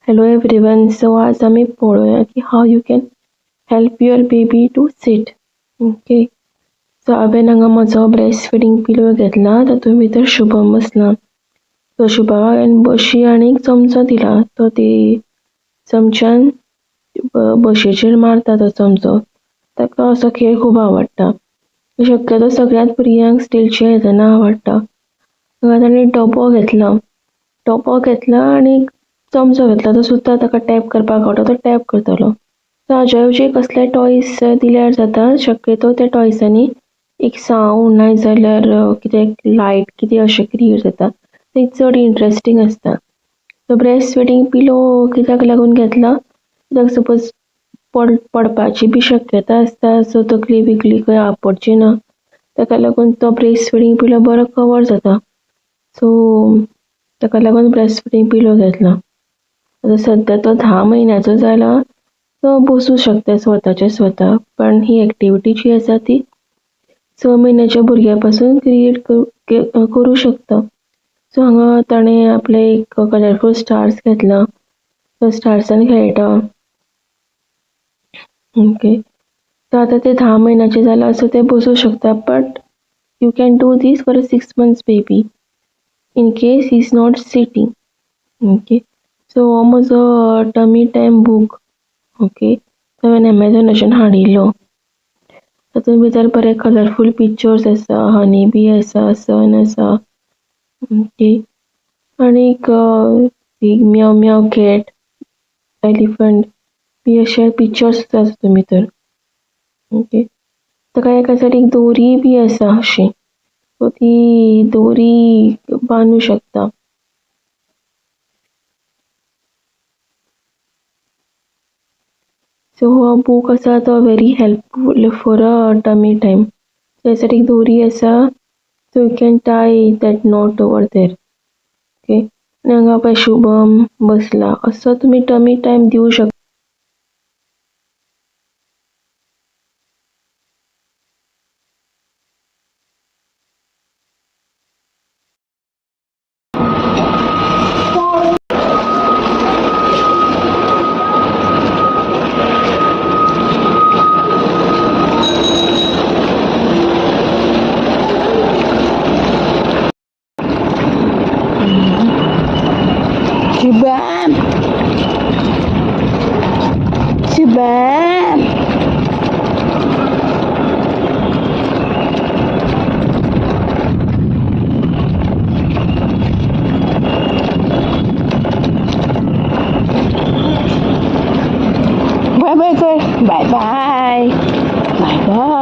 Hello everyone. So आज आमी पळोवया की how you can help your baby to sit. Okay, so हांवें हांगा म्हजो ब्रेस्ट फिडींग पिलो घेतला, तातूंत भितर शुभम बसला. सो शुभमाक हांवें बशी आनी एक चमचो दिला, तो ती चमच्यान बशयेचेर मारता तो चमचो. ताका असो खेळ खूब आवडटा. शक्यतो सगळ्याच भुरग्यांक स्टीलचे येतना आवडटा. हांगा ताणें डबो घेतला, डबो घेतला आनी चमचो घेतला, तो सुद्दां ताका टॅप करपाक आवडटा, तो टॅप करतलो. सो हाज्या ऐवजी कसले टॉयस दिल्यार जाता. शक्यतो त्या टॉयसांनी एक सावंड नाय जाल्यार कितें लायट कितें अशें क्रिएट जाता, ते चड इंट्रस्टींग आसता. सो ब्रेस्ट फिडींग पिलो कित्याक लागून घेतला, कित्याक सपोज पडपाची बी शक्यता आसता, सो तकली बिकली खंय आपडची ना, ताका लागून तो ब्रेस्ट फिडींग पिलो बरो कवर जाता. सो ताका लागून ब्रेस्ट फिडींग पिलो घेतला. आतां सद्या तो 10 म्हयन्याचो जाला, तो बसूं शकता स्वताचे स्वता, पण ही एक्टिविटी जी आसा ती 6 म्हयन्याच्या भुरग्या पासून क्रिएट करूं शकता. सो हांगा ताणें आपले एक कलरफूल स्टार्स घेतला, तो स्टार्सान खेळटा. ओके, सो आतां ते 10 म्हयन्याचे जाला, सो ते बसूं शकता, but you can do this for a 6 months baby in case he is not sitting. Okay, so हो म्हजो टमी टायम बूक. ओके, तो हांवें एमेझॉनाच्यान हाडिल्लो. तातूंत भितर बरे कलरफूल पिक्चर्स आसा, हनी बी आसा, सन आसा. ओके, आनीक म्याव म्याव कॅट, एलिफंट बी अशे पिक्चर्स आसा तातूंत भितर. ओके, ताका एका सायडीक दोरी बी आसा अशी, सो ती दोरी बांदू शकता. सो हो बूक आसा तो very helpful for a tummy time. त्या सायडीक दोरी आसा, so you can tie that knot over there. Okay, आनी हांगा पळय शुभम बसला, असो तुमी टमी टायम दिवं शकता. Shubham, Shubham, bye bye कर, bye bye, bye bye.